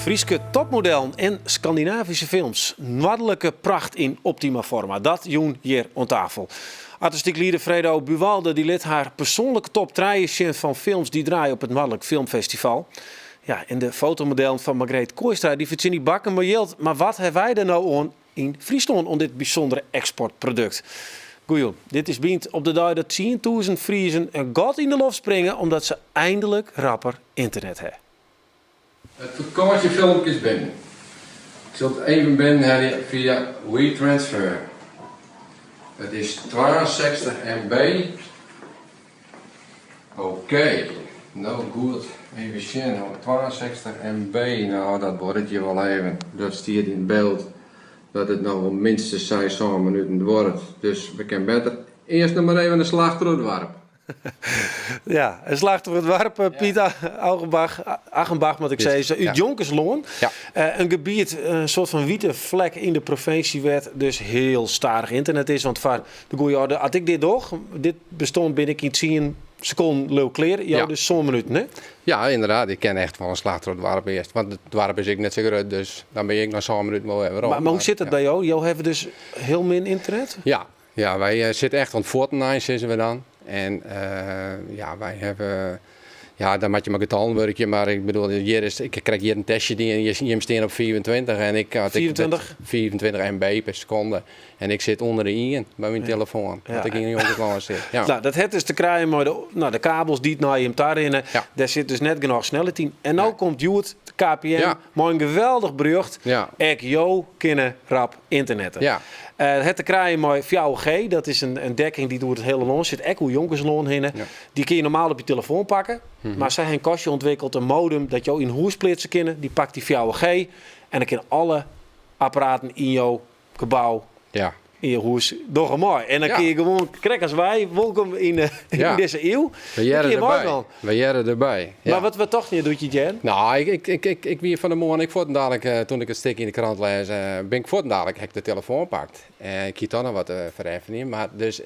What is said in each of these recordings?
Fryske topmodellen en Skandinavyske films. Noardlike pracht yn optima forma. Dat jûn hjir oan tafel. Artistyk lieder Fredo Buwalda dy lit har persoanlike top trije sjen fan films dy't draaie op it Noardlik Filmfestival. Ja, en de fotomodellen fan Margreet Kooistra dy fertsjinje bakken mei jild. Mar wat hawwe wy der no oan yn Fryslân oan dit bysûndere eksportprodukt? Goejûn, dit is Bynt op de dei dat 10,000 Friezen in gat yn de loft springe omdat se eindelijk rapper ynternet hawwe. It fakânsjefilmke is binnen. Ik sil it even binnenhelje fia WeTransfer. It is 62 MB. Oké, no goed, even sjen. 62 MB, no dat duorret hjir wol even. Dat stiet yn byld dat it noch wol minstens seis, sân minuten duorret. Dus we kinne better earst noch mar even in slach troch it doarp. Ja, in slach troch it doarp, eh, Piet Augenbach, Achenbach moat ik sizze, út Jonkerslân. Ja. Eh, in gebiet, in soart fan wite flek yn de provinsje wêr't dus hiel stadich ynternet is. Want foar de goede orde, as ik dit doch, dit bestân bin ik yn 10 sekonden leau klear. Jo dus sân minuten, hè? Ja, ynderdaad. Ik kin echt wol in slach troch it doarp earst. Want it doarp is ek net sa grut, dus dan bin ik nei sân minuten wol wer werom. Mar hoe sit dat by jo? Jo hawwe dus hiel min ynternet? Ja, ja, wy sitte echt oan it fuottenein, sizze we dan. En ja, wy hawwe, ja, dan moatte je mei getallen wurkje, mar ik bedoel, hjir is, ik ha krekt hjir in testje dien, jim stean op 25 en ik, as ik 25? 25 MB per sekonde. En ik sit ûnder de ien by myn telefoan, as ik yn Jonkerslân sit. Ja. Nou, dat hat dus te krijen mei de, nou, de kabels dy't nei jim ta rinne. Dêr sit dus net genôch snelheid yn. En no komt hjoed de KPN mei in geweldich berjocht. Ek jo kinne rap ynternette. It hat te krijen mei 4G, dat is in dekking dy't oer it hiele lân sit, ek oer Jonkerslân hinne. Dy kinne je normaal op je telefoan pakke, mar sy ha in kastje ûntwikkeld, in modem, dat jo yn hûs pleatse kinne. Dy pakt dy 4G en dan kinne alle apparaten yn jo gebou, yn je hûs, dogge mei. En dan kinne je gewoan, krekt as wy, wolkom yn dizze iuw. We hearre derby. We hearre derby. Mar wat tochten je doe't je it hearden? Nou, ik wie fan 'e moarn, ik fuortendalik, toen ik it stik yn de krant lês, bin ik fuortendalik, ha ik de telefoan pakt. En ik hie toch noch wat te fereffenjen, mar dus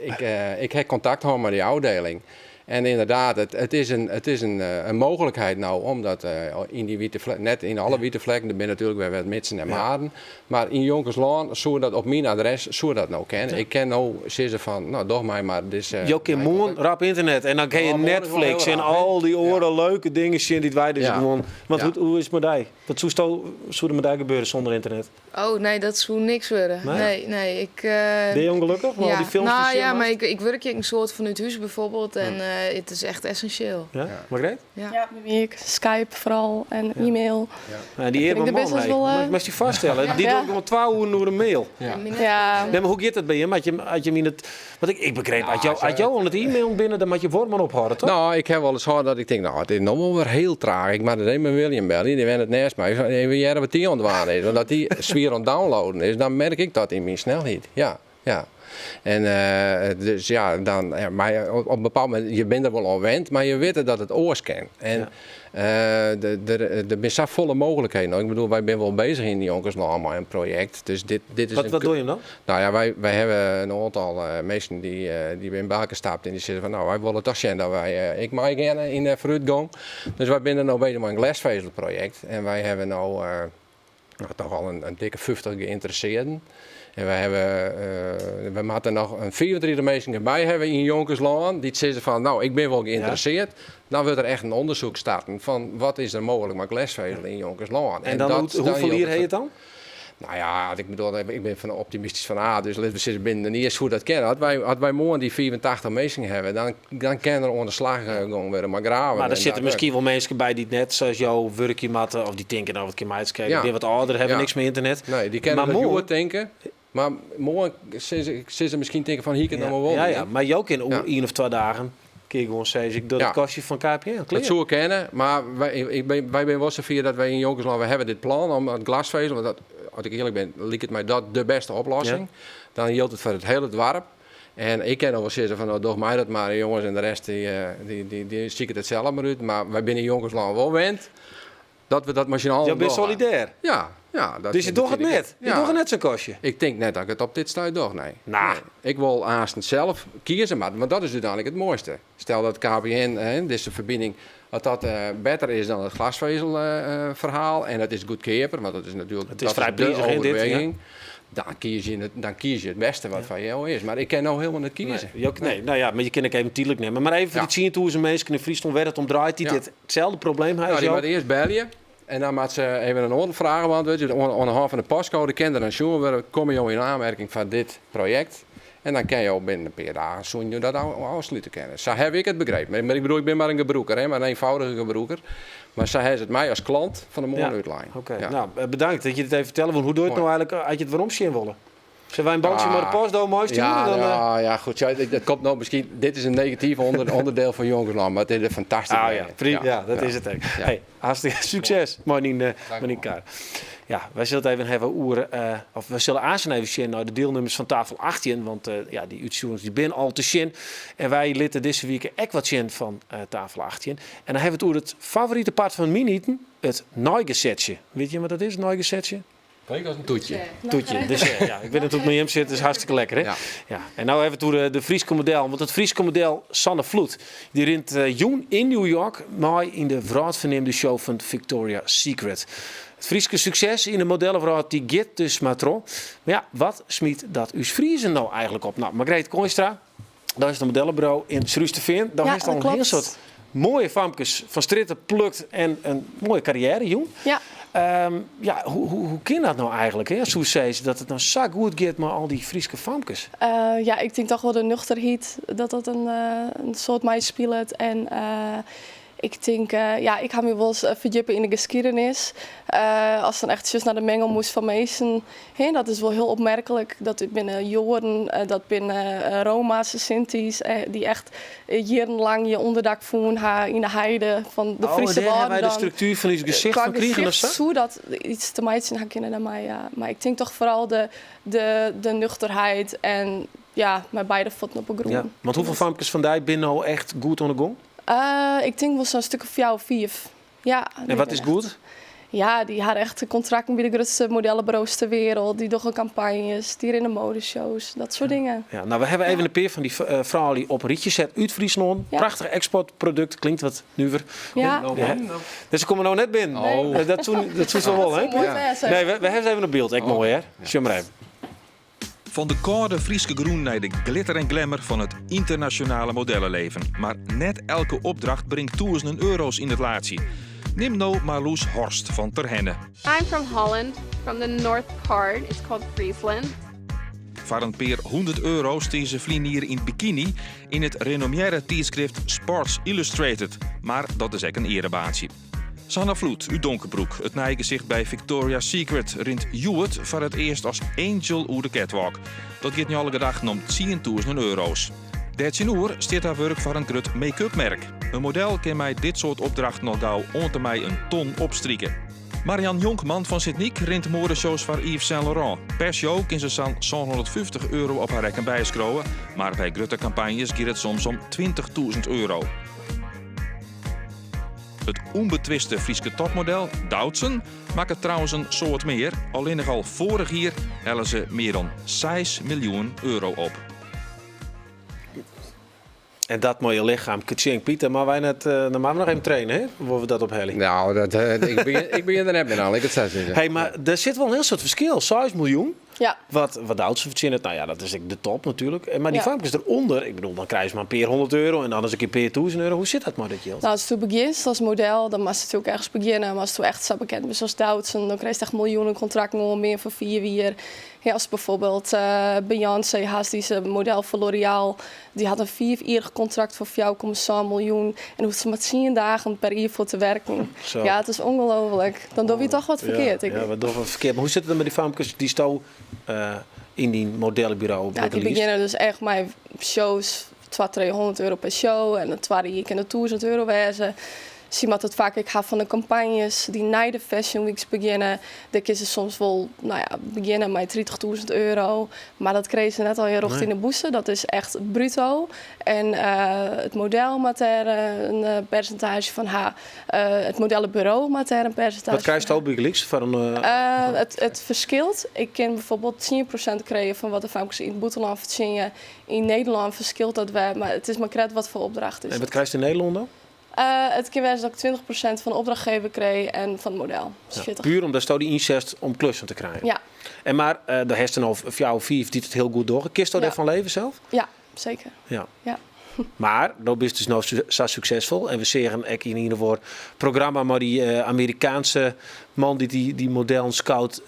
ik ha kontakt hân mei dy ôfdieling. En ynderdaad, it is in, it is in mooglikheid no om dat yn dy wite flekken, net yn alle wite flekken, der binne natuerlik wer wat mitsen en maren, mar yn Jonkerslân soe dat op myn adres soe dat no kinne. Ik kin no sizze fan, no doch my mar dizze. Jo kinne moarn rap ynternet en dan kinne je Netflix en al dy oare leuke dingen sjen dy't wy dus gewoan. Want hoe is it mei dy? Wat soesto, soe der mei dy gebeure sûnder ynternet? Oh, nee, dat soe niks wurde. Nee, nee. Ik, Binne je ûngelokkich mei al dy films dy't Nou sjen ja, mar moatst? ik wurkje ek in soad fanút hûs bijvoorbeeld en it is echt essensjeel. Ja? Margreet? Ja. Ja, by my ek. Skype foaral en e-mail. Ja, dy earme de man, business hey. wol, Moatst dy foarstelle, dy docht gewoan twa oeren oer in mail. Ja. Nee, mar hoe giet dat by jim? As jim, as jim yn it Want ik, ik begreep, as jo, as jo oan it e-mailen binne, dan moat je buorman ophâlde, toch? Nou, ik ha wolris hân dat ik tink, nou, it is no wol wer hiel traach. Ik moat it even mei William belje, dy wennet nêst my. Even hearre wat dy oan it dwaan is. Want as dy swier oan it downloaden is, dan merk ik dat yn myn snelheid. Ja, ja. En dus ja, dan, ja, mar op in bepaald momint, je binne der wol oan wend, mar je witte dat it oars kin. En Der binne safolle mooglikheden. Ik bedoel, wy binne wol bezich yn Jonkerslân mei in projekt. Dus dit, dit is Wat, wat dogge jim dan? Nou ja, wy, wy hawwe in oantal minsken dy, dy binne by elkoar stapt en dy sizze fan nou, wy wolle toch sjen dat wy ek meigeane yn de foarútgong. Dus wy binne no bezich mei in glêsfezelprojekt en wy hawwe no no, toch al in dikke 50 geïnteressearden. En wy hawwe, wy moatte noch in 35 minsken derby hawwe yn Jonkerslân dy't sizze fan nou, ik bin wol geïnteresseard. Dan wurdt der echt in ûndersyk starten fan wat is der mooglik mei glêsfezel yn Jonkerslân. En dan, dat, hoefolle jier ha je it dan? Nou ja, ik bedoel, ik bin fan optimistysk fan aard, dus litte we sizze binnen in jier soe dat kinne. As wy, as wy moarn dy 85 minsken hawwe, dan, dan kin der oan de slach gong wurde mei graven. Mar der en sitte dat miskien wol minsken by dy't net sa as jo wurkje moatte, of dy tinke, nou wat kin my it skele, ik bin wat âlder, hawwe niks mei ynternet. Nee, dy kinne Mar dat moarn, hjoed tinke, mar moarn sizze, sizze miskien tinke fan hie ik it noch mar wol Ja, ja, dien. mar jo kinne oer ien of twa dagen kinne je gewoan sizze, ik doch it kastje fan KPN, Dat klear. soe kinne, mar wy, ik bin, wy binne wol safier dat wy yn Jonkerslân, wy hawwe dit plan om it glasvezel, want dat, as ik earlik bin, liket my dat de bêste oplossing. Dan jildt it foar it hiele doarp. En ik kin noch wol sizze fan no doch my dat mar jonges en de rest dy, dy, dy, dy siket it sels mar út. Mar wy binne yn Jonkerslân wol wend dat we dat mei syn allen Jo binne dogge. solidêr. Ja, ja. Ja, dat Dus je docht it net? Je Ja. dogge net sa'n kastje? Ik tink net dat ik it op dit stuit doch, nee. Nou. Nee. Ik wol aansten sels kieze moatte, want dat is úteinlik it moaiste. Stel dat KPN, hè, dizze ferbining, as dat better is dan it glasvezelferhaal en it is goedkeaper, want dat is natuerlik Het is dat vrij de prizich, hè, dit, ja. overweging. Dan kies je it bêste wat foar jou is. Mar ik kin no hielendal net kieze. Nee, jo, nee, nou ja, mar je kinne ek even tydlik nimme. Mar even foar dy 10.000 minsken yn Fryslân wêr't it om draait, dy't dit itselde probleem ha Nou, as dy jo. moatte earst belje en dan moatte se even in oantal fragen beäntwurdzje. Oan de hân fan de postcode kin der dan sjoen wurde, komme jo yn oanmerking foar dit projekt? En dan kinne jo binnen in pear dagen soene jo dat ôfslute kinne. Sa haw ik it begrepen. Mar ik bedoel, ik bin mar in gebrûker, hè, mar in eenvoudige gebrûker. Mar sa ha se it my as klant fan 'e moarn útlein. Oké, Ja. nou, bedankt dat je dit even fertelle. Want hoe doe je it Moai. no eigenlik as je it werom sjen wolle? Sille wy in bantsje mei de postdo meistjoere? Ja, Dan, ja, ja, goed. Ja, dat komt no miskien. Dit is in negatyf ûnderdiel fan Jonkerslân, mar it is in fantastysk Ah, ja, werk. prima. Ja, dat is it ek. Ja. Hey, hartstikke sukses mei dyn kar. Ja, wy sille it even hawwe oer, of we sille aansten even sjen nei de dielnimmers fan tafel 18, want ja, dy útstjoerings dy binne al te sjen. En wy litte dizze wike ek wat sjen fan tafel 18. En dan hawwe we it oer it favorite part fan myn iten, it neigesetsje. Witte jim wat dat is, it neigesetsje? Klinkt as in toetje. Toetje, dus, ja, ik wit net hoe't it mei jim sit, it is hartstikke lekker, hè? Ja. Ja. En no hawwe we it oer de Fryske model, want it Fryske model Sanne Vloet, dy rint jûn yn New York mei yn de wrâldferneamde show fan Victoria's Secret. It Fryske sukses yn de modellewrâld dy giet dus mar troch. Mar ja, wat smyt dat ús Friezen no eigenlik op? Nou, Margreet Kooistra, dat is de modelleburo yn Surhústerfean. Dêr Ja, hast al dat in hiel klopt. soad moaie famkes fan strjitte plukt en in moaie karriêre jûn. Ja. Ja, hoe kin dat no eigenlik, hè? Soe sizze dat it no sa goed giet mei al dy Fryske famkes? Ja, ik tink toch wol de nuchterheid dat dat in soad meispilet. En ik tink, ja, ik ha my wolris ferdjippe yn de geskiednis. As dan echt sjochst nei de mengelmoes fan minsken, hè, dat is wol hiel opmerklik. Dat binne Joaden, dat binne Roma's, Sinti's, dy't echt jierrenlang je ûnderdak fûn ha yn de heide fan de Oh, Friese dêr ha Wâlden wy de dan. struktuer fan ús gesicht Kwa fan krigen of gesicht sa? soe dat iets te meitsjen ha kinne dêrmei, ja. Mar ik tink toch foaral de nuchterheid en ja, mei beide fuotten op 'e grûn. Ja, want hoefolle famkes fan dy binne no echt goed oan 'e gong? Ik tink wol sa'n stik of fjouwer, fiif. Ja, En wat is goed? Ja, dy ha echt kontrakten by de grutste modelleburo's ter wereld. Dy dogge kampanjes, dy rinne modeshows, dat soart dingen. Ja, nou, we hawwe even in pear fan dy froulju op in rychje set út Fryslân. Ja. Prachtich eksportprodukt, klinkt wat nuver. Ja. Ja. Dus se komme no net binnen. Oh. Dat soe wol, hè? Dat soe moai Ja. wêze. Nee, we hawwe se even op byld. Ek Oh. moai, hè? Sjoch mar even. Fan de kâlde Fryske grûn nei de glitter en glamour fan it ynternasjonale modelleleven. Mar net elke opdracht bringt tûzenen euro's yn it laadsje. Nim no Marloes Horst fan Terherne. I'm from Holland, from the north part. It's called Friesland. Foar in pear hûndert euro stie se ferline jier yn bikiny yn it renommearre tydskrift Sports Illustrated. Mar dat is ek in earebaantsje. Sanne Vloet út Donkerbroek, it nije gesicht by Victoria's Secret, rint hjoed foar it earst as angel oer de catwalk. Dat giet nei alle gedachten om tsientûzenen euro's. Dêrtsjinoer stiet har wurk foar in grut make-upmerk. In model kin mei dit soart opdrachten al gau oant en mei in ton opstrike. Marian Jonkman fan Sint Nyk rint moadeshows foar Yves Saint Laurent. Per show kin se sa'n sânhûndertfyftich euro op har rekken byskriuwe, mar by grutte kampanjes giet it soms om 20.000 euro. It ûnbetwiste Fryske topmodel Doutzen makket trouwens in soad mear. Allinnich al foarich jier helle se mear dan seis miljoen euro op. En dat mei je lichem. Ktsjink, Pieter, mar wy net, dan moatte we noch even trainen, hè? Wolle we dat ophelje? Nou, dat, ik begin der net mear oan, ik it sa sizze. Hey, mar der sit wol in hiel soad ferskil. 6 miljoen. Ja. Wat Doutzen fertsjinnet, nou ja, dat is ek de top natuerlik. Mar dy Ja. famkes derûnder, ik bedoel, dan krije se mar in pear hûndert euro en dan ris in kear in pear tûzen euro. Hoe sit dat mei dat jild? Nou, as do begjinst as model, dan moatst natuerlik ergens begjinne. Mar as do echt sa bekend bist as Doutzen, dan krijst echt miljoenen kontrakten oan mear foar 4 jier. Ja, as byfoarbyld Beyoncé hast, dy is model foar L'Oréal. Dy hat in 5-jierrich kontrakt foar 4,7 miljoen en hoecht se mar 10 dagen per jier foar te werken. Zo. Ja, it is ongelooflik. Dan dogge wy toch wat ferkeard. Ja, ja, we dogge wat ferkeard. Mar hoe sit it dan mei dy famkes dy'tsto yn dyn modelleburo Ja, dy begeliedst? begjinne dus echt mei shows, twa, trijehûndert euro per show. En it twadde jier kin it 1000 euro wêze. Sy moatte it faak ek ha fan de kampanjes dy't nei de Fashion Weeks begjinne. Dêr kinne se soms wol, no ja, begjinne mei 30.000 euro. Mar dat krije se net allegear rjocht yn de bûse. Dat is echt bruto. En it model moat dêr in persintaazje fan ha. It modelleburo moat dêr in persintaazje Wat krijst do bygelyks foar in. It ferskilt. Ik kin bijvoorbeeld 10% krije fan wat de famkes yn it bûtenlân fertsjinje. Yn Nederlân ferskilt dat wer, mar it is mar krekt wat foar opdracht is. En wat krijst yn Nederlân dan? It kin wêze dat ik 20% fan de opdrachtgever krij en fan it model. Ja, puer omdatsto dy ynsetst om klussen te krijen. Ja. En mar do hast der no fjouwer, fiif dy't it hiel goed dogge. Kinsto dêrfan leve sels? Ja, seker. Ja. Ja. Mar do bist dus no sa suksesfol en we seagen ek yn ien of oar programma mei dy Amerikaanse man dy't dy modellen scout.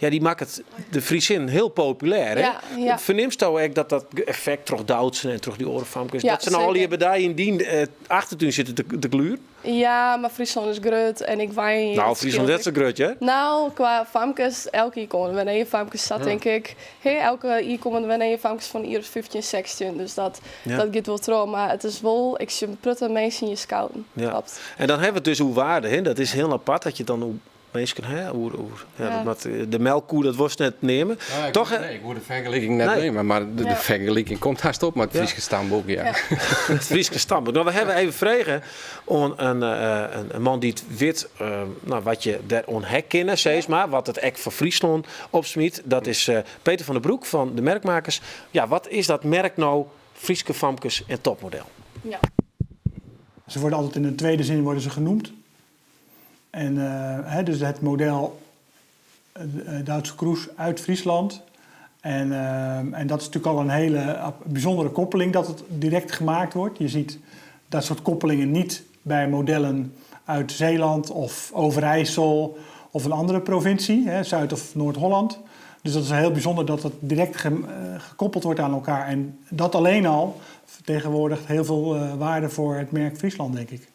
Ja, dy makket de Friesin hiel populêr. Hè? Ja, ja. Fernimsto ek dat dat effekt troch Doutzen en troch dy oare famkes, Ja, dat se no allegear seker. by dy yn dyn achtertún sitte te gluren? Ja, mar Fryslân is grut en ik wenje hjir. Nou, Dat Fryslân is skeelt net sa grut, hear. Nou, kwa famkes, elk jier komme der wer nije famkes, sa tink ik. Hé, elke jier komme der wer nije famkes fan in jier of 15, 16. Dus dat, dat giet wol troch. Mar it is wol, ik sjoch in protte minsken hjir scouten. Klopt. En dan hawwe we it dus oer waarde, hè? Dat is hiel apart dat je it dan oer minsken ha, oer, ja, dat moat, de melkkoe, dat wolst net neame. Ja, ik, Toch, nee, ik woe de fergeliking net Nee. neame, mar de fergeliking komt hast op mei it Fryske stamboek. Ja. It Fryske stamboek. No, we hawwe even frege oan in man dy't wit no, wat je der oan ha kinne, sis mar, wat it ek foar Fryslân opsmyt. Dat is Peter van der Broek fan de Merkmakers. Ja, wat is dat merk no, Fryske famkes en topmodel? Ja. Ze worden altijd in de tweede zin worden ze genoemd. En hè, dus het model Doutzen Kroes uit Friesland. En dat is natuurlijk al een hele bijzondere koppeling dat het direct gemaakt wordt. Je ziet dat soort koppelingen niet bij modellen uit Zeeland of Overijssel of een andere provincie, hè, Zuid- of Noord-Holland. Dus dat is heel bijzonder dat het direct gekoppeld wordt aan elkaar. En dat alleen al vertegenwoordigt heel veel waarde voor het merk Friesland, denk ik.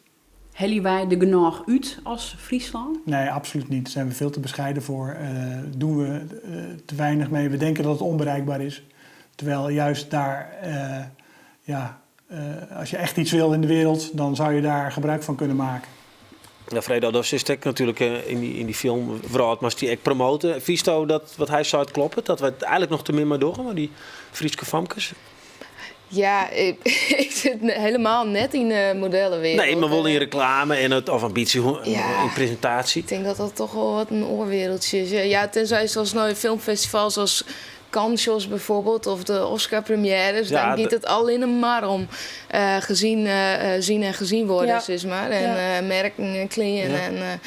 Helje wy der genôch út as Fryslân? Nee, absoluut niet. Daar zijn we veel te bescheiden voor. Doen we te weinig mee. We denken dat het onbereikbaar is. Terwijl juist daar, ja, als je echt iets wil in de wereld, dan zou je daar gebruik van kunnen maken. Ja, Fredo, dat is het natuurlijk yn dy film wrâld, mar dy ek promoten. Fynsto dat wat hy seit kloppet? Dat we it eigenlik noch te min mei dogge, mei dy Fryske famkes? Ja, ik sit helemaal net yn de modellenwereld. Nee, mar wol yn reklame en it, of in bytsje yn presintaasje. Ik tink dat dat toch wol wat in oar wereldje is. Ja, tenzij zoals no filmfestivals as Cannes bijvoorbeeld, of de Oscar-premières, dan giet it allinne mar om gezien, zien en gezien worden, sis mar. En merken en klean en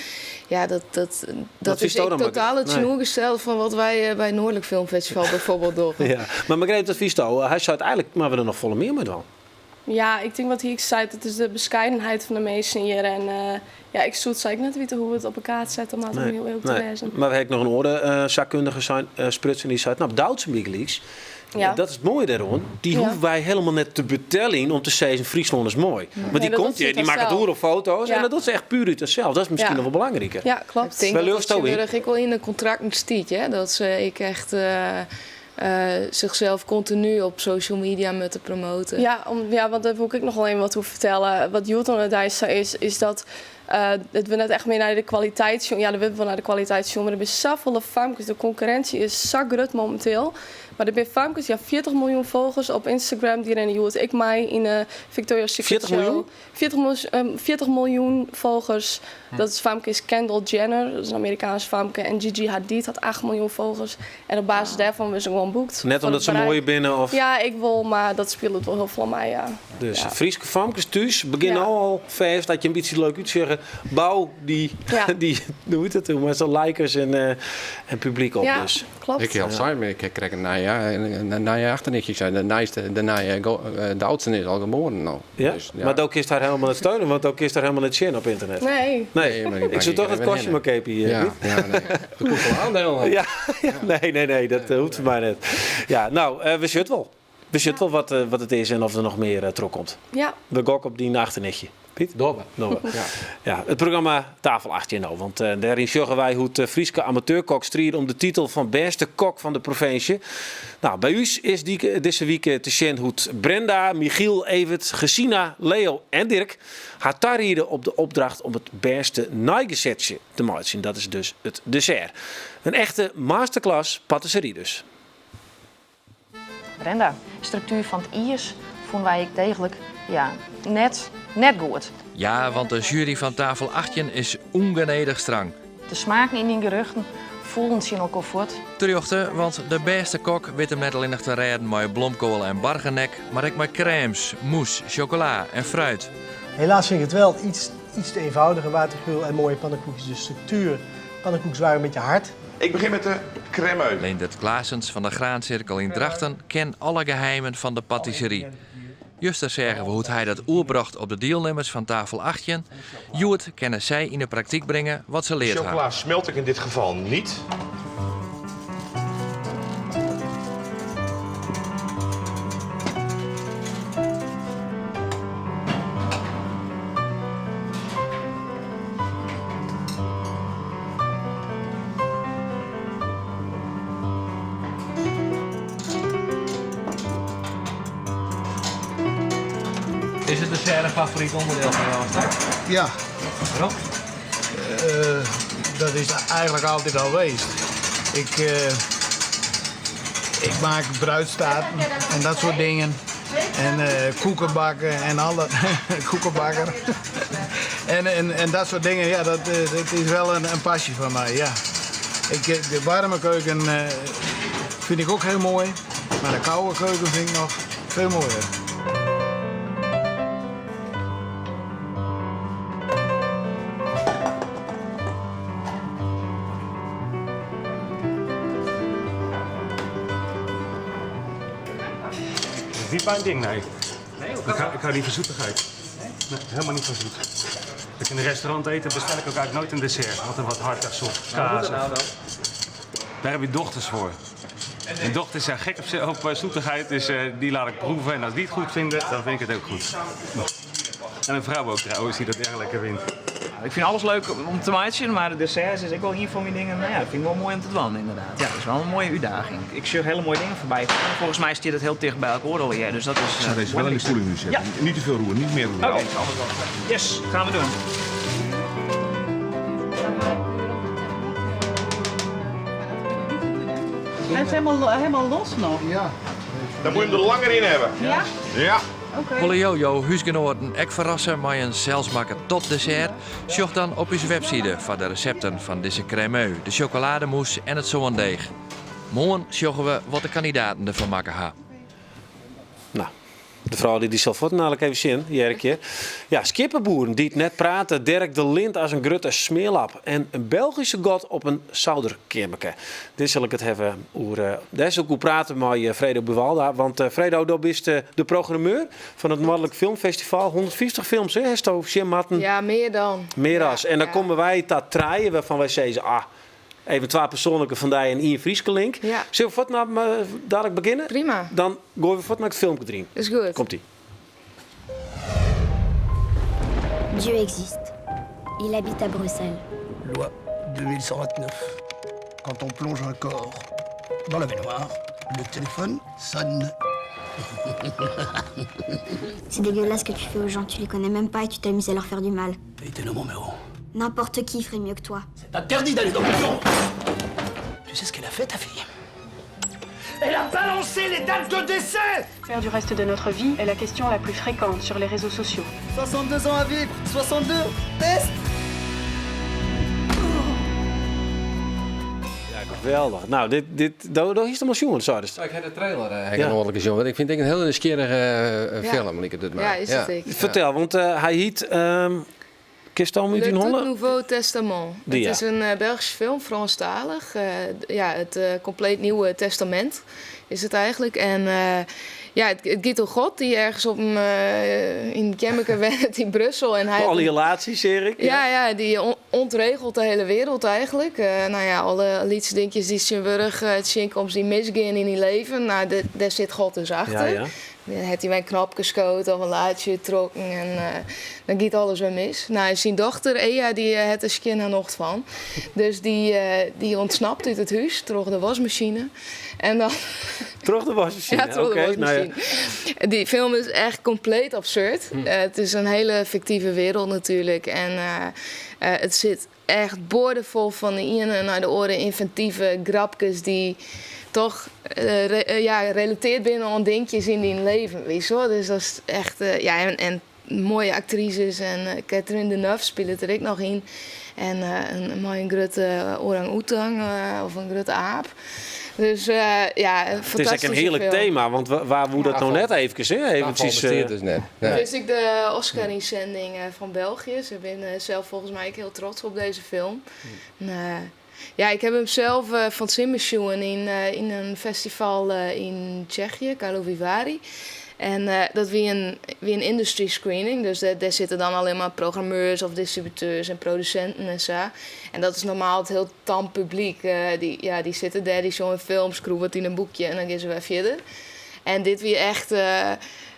ja, dat is Fynsto ek dan, Margreet? totaal it Nee. tsjinoergestelde fan wat wy by Noardlik Filmfestival bijvoorbeeld dogge. Ja. Mar Margreet, wat fynsto? Hy seit eigenlik, moatte we der noch folle mear mei dwaan. Ja, ik tink wat hy ek seit, it is de beskeidenheid fan de minsken hjir. En ja, ik soe it sa ek net witte hoe't we it op 'e kaart sette moatte om Nee, hiel earlik te nee. wêzen. Mar we ha ek noch in oare saakkundige sein, sprutsen dy seit, no, Doutzen bygelyks, dat is it moaie dêroan, dy hoege wy helemaal net te beteljen om te sizzen Fryslân is moai. Want Nee, dy dat komt docht hjir, se dy makket sels. oeral foto's en dat docht se echt puer út harsels. Dat is miskien noch wol belangriker. Ja, kloppet. Ik tink Wêr dat leaust do yn? tsjintwurdich ek wol yn de kontrakten stiet, hè? Dat se ek echt zichzelf continu op social media moeten promoten. Ja, ja, want dêr wol ik noch wol even wat oer fertelle. Wat hjoed oan de dei sa is, is dat it wurdt net echt mear nei de kwaliteit sjoen. Ja, der wurdt wol nei de kwaliteit sjoen, mar der binne safolle famkes. De konkurrinsje is sa grut mominteel. Mar der binne famkes, dy ha 40 miljoen folgers op Instagram. Dy rinne hjoed ek mei yn de Victoria's Secret 40 Show. miljoen? 40 miljoen folgers. Dat is famke is Kendall Jenner, dat is in Amerikaansk famke. En Gigi Hadid hat 8 miljoen folgers. En op basis dêrfan wurde se gewoan boekt. Net Foar omdat it se bereik. moaier binne of... Ja, ek wol, mar dat spilet wol hiel folle mei, ja. Dus Ja. Fryske famkes thús, begjin no al fêst dat je in bytsje leuk útsjogge. Bou dy, hoe hjit it, hoe mei sa'n likers en publyk op. Ja, dus. kloppet. Ik hiel sei, mar ik krij in nije, in nije achternichtje. Ik sei, de nijste, de nije Doutzen is al geboren no. Ja? Dus, ja. Mar do kinst har helemaal net steune, want do kinst har helemaal net sjen op ynternet. Nee. Nee. Nee, mar ik Ik soe pak toch it even kostje hinne. mar keapje, Ja, Piet. ja, nee. Dat kost wol oandelen. Ja, ja, nee, dat hoecht foar my net. Ja, no, we sjogge it wol. We sjogge wol wat it is en oft der noch mear trochkomt. Ja. We gokke op dyn achternichtje. Piet? Dogge. Dogge. Ja. Ja, it programma Tafel 18 no, want dêryn sjogge wy hoe't de Fryske amateurkok striidt om de titel fan bêste kok fan de provinsje. Nou, by ús is dy, dizze wike te sjen hoe't Brenda, Michiel, Evert, Gesina, Leo en Dirk har tariede op de opdracht om it bêste neigesetsje te meitsjen. Dat is dus it dessert. In echte masterclass patisserie dus. Brenda, struktuer fan it iis fûnen wy ek deeglik, ja, net, net goed. Ja, want de jury fan Tafel 18 is ûngenedich strang. De smaken yn dyn gerjochten foelen tsjin elkoar fuort. Terjochte, want de bêste kok wit him net allinnich te rêden mei blomkoal en bargenek, mar ek mei krêms, mousse, sjokola en fruit. Helaas vind ik het wel iets, iets te eenvoudige watergruwel en mooie pannenkoekjes. De structuur, pannenkoekjes waren een beetje hard. Ik begin met de crème. Leendert Klaassens fan de Graancirkel yn Drachten ken alle geheimen fan de patisserie. Juster seagen we hoe't hy dat oerbrocht op de dielnimmers fan Tafel 18. Hjoed kinne sy yn de praktyk bringe wat se leard ha. Chocola smelt ik in dit geval niet. Is it dessert in favoryt ûnderdiel fan jo straks? Ja. Wêrom? Uh, dat is eigenlijk altijd al geweest. Ik, uh, ik maak bruidstaarten en dat soort dingen. En uh, koeken bakken en alle koekenbakker. en, en, en dat soort dingen, ja, dat, dat is wel een, een passie van mij, ja. Ik, de warme keuken vind ik ook heel mooi. Maar de koude keuken vind ik nog veel mooier. Dat is niet mijn ding, nee. Nee, ik, hou, ik hou niet van zoetigheid. Nee? Nee, helemaal niet van zoet. Als ik in een restaurant eet, dan bestel ik ook eigenlijk nooit een dessert. Altijd wat hartigs of kaas. Nou, of... Daar heb je dochters voor. Mijn dochters zijn gek op, op eh, zoetigheid, dus uh, die laat ik proeven. En als die het goed vinden, dan vind ik het ook goed. En een vrouw ook trouwens, die dat erg lekker vindt. Ik vind alles leuk om te maken, maar de desserts is ook wel een van mijn dingen. Nou ja, dat vind ik wel mooi om te doen, inderdaad. Ja, dat is wel een mooie uitdaging. Ik zie hele mooie dingen voorbij. Volgens mij zit het heel dicht bij elkaar al hier, dus dat is. Ik zou deze wel in de koeling nu zetten. Ja. Niet te veel roeren, niet meer roeren. Oké, okay. Yes, gaan we doen. Hij is helemaal, helemaal los nog. Ja. Dan moet je hem er langer in hebben. Ja? Ja. Oké. Wolle jo jo húsgenoaten ek ferrasse mei in selsmakke topdessert? Sjoch dan op ús webside foar de resepten fan dizze crèmeux, de sjokolademousse en it sândeech. Moarn sjogge we wat de kandidaten derfan makke ha. Nou, de frou dy sil fuortendalik even sjen, Jerkje. Ja, skieppeboeren dy't net prate, Dirk de Lint as in grutte smearlap en in Belgyske god op in souderkeammerke. Dêr sil ik it hawwe oer. Dêr sil ik oer prate mei Fredo Buwalda. Want Fredo, do bist de programmeur fan it Noardlik Filmfestival. 150 films, hè, hasto sjen moatten? Ja, mear dan. Mear as. En dan ja. komme wy ta trije wêrfan wy sizze, ah, even twa persoanlike fan dy en ien Fryske link. Ja. Sille we fuort no dadlik begjinne? Prima. Dan goaie we fuort nei it filmke deryn. Is goed. Komt-ie. Dieu existe. Il habite à Bruxelles. Loi 2129. Quand on plonge un corps dans la baignoire, le téléphone sonne. C'est dégueulasse ce que tu fais aux gens, tu les connais même pas et tu t'amuses à leur faire du mal. Paye tes numéros. N'importe qui ferait mieux que toi. C'est interdit d'aller dans le bureau. Tu sais ce qu'elle a fait, ta fille? Elle a balancé les dates de décès! Faire du reste de notre vie est la question la plus fréquente sur les réseaux sociaux. 62 ans à vivre, 62, test! Ja, geweldich. Nou, dit, dit, do, do hiest him al sjoen, seidest. Ik ha de trailer uh, ja. noardlike sjoen, want ik fyn it in hiel nijsgjirrige uh, film, liket it my. Ja, is it ek. Fertel, want uh, hy hjit... Um, Kinsto him út Le dyn Tout holle? Nouveau Testament. Die, Het ja. is in Belgische film, Franstalig. Ja, het compleet nieuwe testament. Is het eigenlijk. En ja, it giet oer God dy't ergens op in, yn in keammerke wennet yn Brussel. En hy Alle relaties, Erik. Ja, ja, dy ûntregelt de hiele wereld eigenlijk. No ja, alle lytse dinkjes dy't tsjintwurdich tsjinkomst dy't misgean yn dyn leven, nou, dêr sit God dus achter. Ja, ja. Dan hat hy wer in knopke skood of in laadsje úttrokken en dan giet alles wer mis. Nou, en syn dochter Ea dy hat der skjin har nocht fan. Dus dy, dy ûntsnapt út it hús troch de wasmasine. En dan... Troch de wasmasine? Ja, troch de wasmasine. Nou ja. Dy film is echt kompleet absurd. It is in hiele fiktive wereld natuerlik. En it sit echt boardefol fan de iene nei de oare ynventive grapkes dy't toch ja, relateard binne oan dinkjes yn dyn leven, witst wol. Dus dat is echt, ja, en moaie aktrises en Catherine Deneuve spilet der ek noch yn. En mei in grutte orang-oetang of in grutte aap. Dus ja, Het is ek in hearlik tema, want wa woe dat no net eefkes, hè? Eventsjes, dus net. Nee. Het is ek de Oscar-ynstjoering fan België. Se binne sels folgens my ek hiel trots op dizze film. En, ja, ik ha him sels fan 't simmer sjoen yn in festival yn Tsjechië, Karlovy Vary. En dat wie in industry screening, dus dêr sitte dan allinne mar programmeurs of distributeurs en produsinten en sa. En dat is normaal it hiel tam publyk. Dy, ja, dy sitte dêr, dy sjogge in film, skriuwe wat yn in boekje en dan gean se wer fierder. En dit wie echt,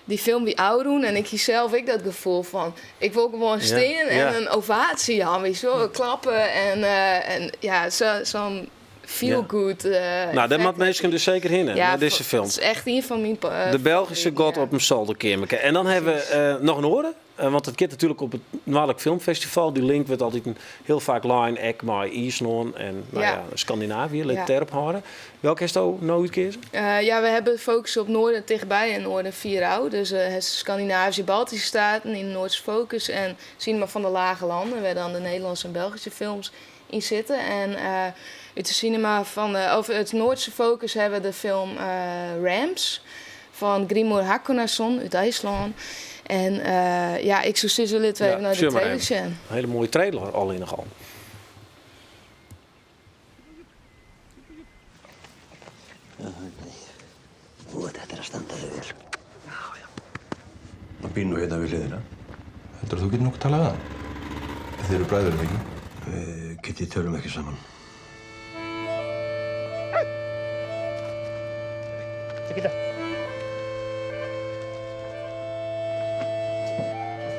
dy film wie ôfrûn en ik hie sels ek dat gefoel fan, ik wol gewoan stean en in ovatie jaan, witst wol, klappe en ja, sa'n feel-good Nou, dêr moatte minsken dus seker hinne, Ja, nei dizze film. It is echt ien fan myn De Belgyske God op in solderkeammerke. En dan hawwe we noch in oare, want it giet natuerlik op it Noardlik Filmfestival. Dy link wurdt altyd hiel faak lein, ek mei Iislân en nou ja, Skandinavië, lit it dêrop hâlde. Welke hasto no útkeazen? Ja, we hawwe fokus op Noarden tichtby en Noarden fierôf. Dus het Skandinavyske Baltyske Steaten yn de Noardse fokus en Cinema van de Lage Landen, wêr't dan de Nederlânske en Belgyske films yn sitte. En út de cinema fan de, of it Noardse fokus hawwe we de film Rams fan Grímur Hákonarson út IJslân. En ja, ik soe sizze, litte we even nei de trailer sjen. Een hiele moaie trailer allinnich al. Þú ert þetta er að standa þig vel. Já, já. Hann býr nú hérna við hliðina. Heldurðu að þú getir nokkuð talað við hann? Þið eruð bræður, er það ekki? Við Kiddi tölum ekki saman.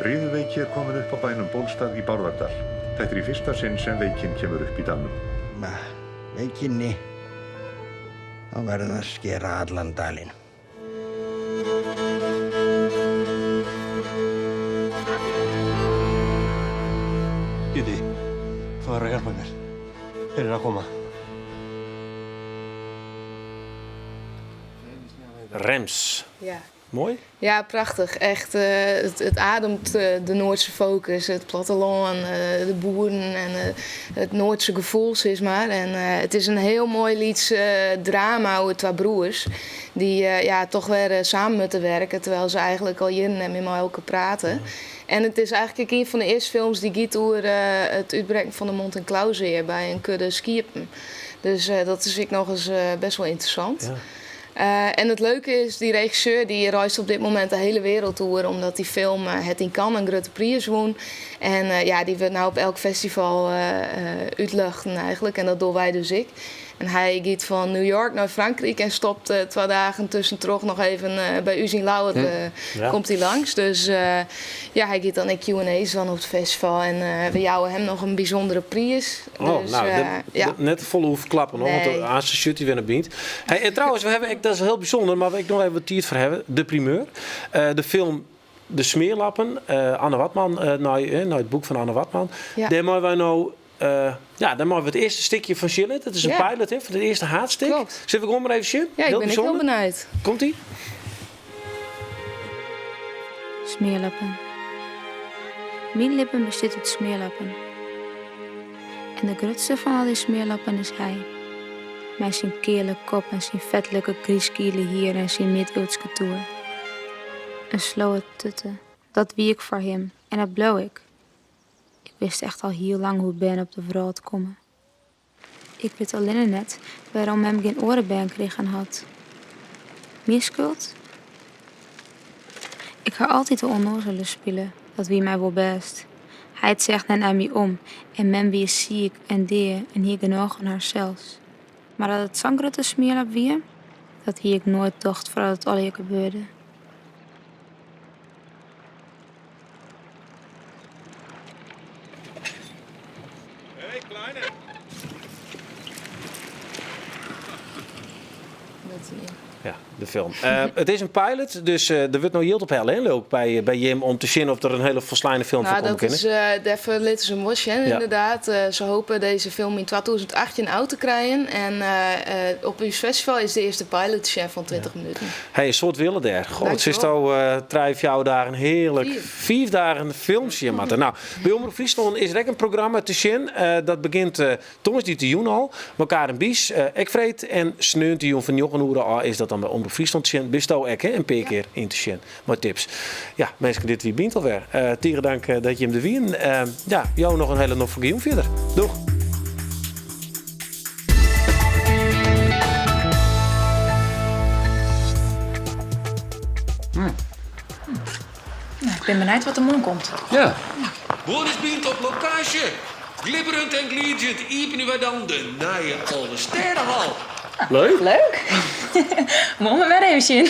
Riðuveiki er komin upp á bænum Bólstað í Bárðardal. Þetta er í fyrsta sinn sem veikin kemur upp í dalnum. Veikinni. Þá verður að skera allan dalinn. Kiddi, þú verður að hjálpa mér. Þeir eru að koma. Rams. Ja. Moai? Ja, prachtich. Echt, it ademt de Noardse fokus, it plattelân, de boeren en it Noardse gefoel, sis mar. En it is in hiel moai lyts drama oer twa broers dy't ja, toch wer samen moatte werke, terwijl se eigenlik al jierren net mear mei elkoar prate. En it is eigenlik ek ien fan de earste films dy't giet oer it útbrekken fan de mond- en klauwzeer by in kudde skiepen. Dus dat is ek nochris best wol ynteressant. En it leuke is, dy regisseur dy reist op dit momint de hiele wereld oer, omdat dy film hat yn Cannes in grutte priis wûn. En ja, dy wurdt no op elk festival útlochten eigenlik. En dat dogge wy dus ek. En hy giet fan New York nei Frankryk en stopt twa dagen tuskentroch noch even by ús yn Ljouwert. Komt hy langs. Dus ja, hy giet dan ek Q&A's dwaan op it festival. En we jouwe him noch in bysûndere priis. Oh, Dus, nou, ja. net te folle hoege ferklappen, hoor, want Nee. aanst sjocht hy wer nei bynt. Hey, en trouwens, we hawwe ek, dat is hiel bysûnder, mar ik noch even wat tiid foar hawwe. De primeur. De film De Smeerlappen, Anne Wadman, nei it boek fan Anne Wadman. Dêr meie wy no, ja, dêr meie we it earste stikje fan sjen. Dat is in pilot, hè, fan it earste haadstik. Klopt. Sille we gewoan mar even sjen? Ja, ik Hiel bin ek hiel bysûnder. benijd. Komt-ie? Smearlappen. Myn libben bestiet út smearlappen. En de grutste fan al dy smearlappen is hy. Mei syn keale kop en syn fetlike griisgiele hier en syn midiuwske toer. In slowe tutte, dat wie ik foar him en dat bliuw ik. Ik wist echt al hiel lang hoe't bern op de wrâld komme. Ik wit allinne net wêrom mem gjin oare bern krigen hat. Myn skuld? Ik ha altyd de onnozele spile, dat wie my wol bêst. Heit seach net nei my om en mem wie siik en dea en hie genôch oan harsels. Mar dat it sa'n grutte smierlap wie, dat hie ik noait tocht foardat it allegear gebeurde. Ja, de film. It is in pilot, dus der wurdt no jild ophelle, hè, Lilk, by jim om te sjen oft der in hiele folsleine film fan komme kin. Dat is, dêrfoar litte se him wol sjen, inderdaad. Se hope dizze film yn 2018 ôf te krijen. En op ús festival is de earste pilot te sjen fan 20 minuten. Hey, in soad wille dêr. Goh, wat silsto trije, fjouwer dagen hearlik. Fiif dagen film sjen moatte. No, by Omrop Fryslân is der ek in programma te sjen. Dat begjint tongersdeitejûn al. Mei Karen Bies, ek freed. En sneontejûn fan njoggen oere ôf is dat dan by Omrop Fryslân te sjen. Bisto ek hè, in pear kear yn te sjen mei tips. Ja, minsken, dit wie Bynt alwer. Tige dank dat jim der wienen. Ja, jo noch in hiele noflike jûn fierder. Doeg! Nou, ik bin benijd wat der moarn komt. Ja. Boris Bynt op lokaasje. Glibberend en gliidzjend iepenje wy dan de nije Alvestêdehal. Leuk. Leuk. Moarn mar wer even sjen.